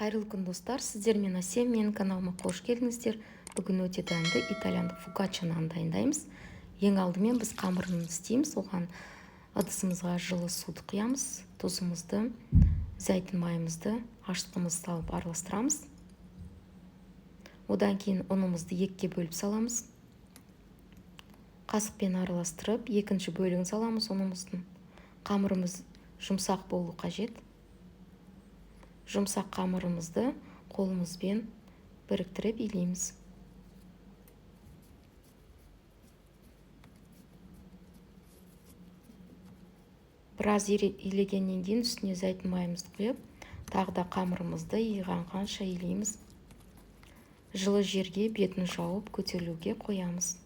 Қайырлы күн, достар! Сіздермен Әсем. Менің каналыма қош келдіңіздер. Бүгін өте дәмді итальяндық фокачча нан дайындаймыз. Ең алдымен біз қамырын істейміз. Оған ыдысымызға жылы суды құямыз, тұзымызды, зәйтүн майымызды, ашытқымызды салып араластырамыз. Одан кейін ұнымызды екіге бөліп саламыз. Қасықпен араластырып, екінші бөлігін саламыз ұнымыздың. Қамырымыз жұмсақ болу қажет. Жұмсақ қамырымызды қолымызбен біріктіріп илейміз. Біраз илегеннен кейін үстіне зәйтүн майымызды құйып, тағы да қамырымызды иғанғанша илейміз. Жылы жерге бетін жауып, көтерілуге қоямыз.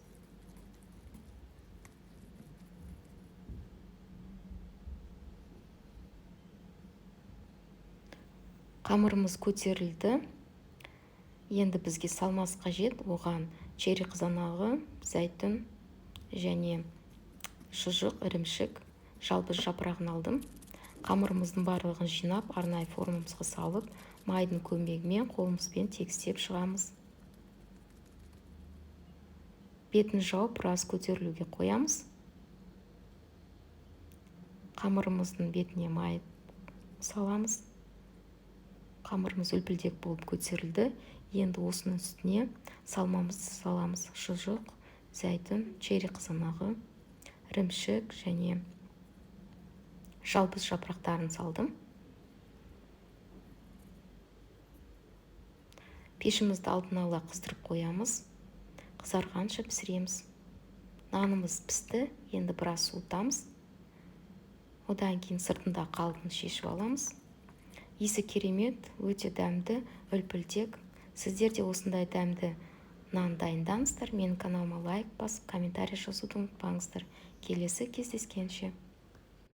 Қамырымыз көтерілді. Енді бізге салмасы қажет. Оған черри қызанағы, зәйтүн және шұжық, ірімшік, жалбыз жапырағын алдым. Қамырымыздың барлығын жинап, арнайы формамызға салып, майдың көмегімен қолымызбен тегістеп шығамыз. Бетін жауып, біраз көтерілуге қоямыз. Қамырымыздың бетіне май саламыз. Қамырымыз үлпілдек болып көтерілді. Енді осының үстіне салмамызды саламыз. Шұжық, зәйтүн, черри қызанағы, ірімшік және жалбыз жапырақтарын салдым. Пешімізді алдын ала қыздырып қоямыз. Қызарғанша пісіреміз. Нанымыз пісті, енді біраз суытамыз. Одан кейін сыртында қалыбын шешіп аламыз. Иісі керемет, өте дәмді, үлпілдек. Сіздер де осындай дәмді нан дайындаңыздар. Менің каналыма лайк басып, комментарий жазуды ұмытпаңыздар. Келесі кездескенше.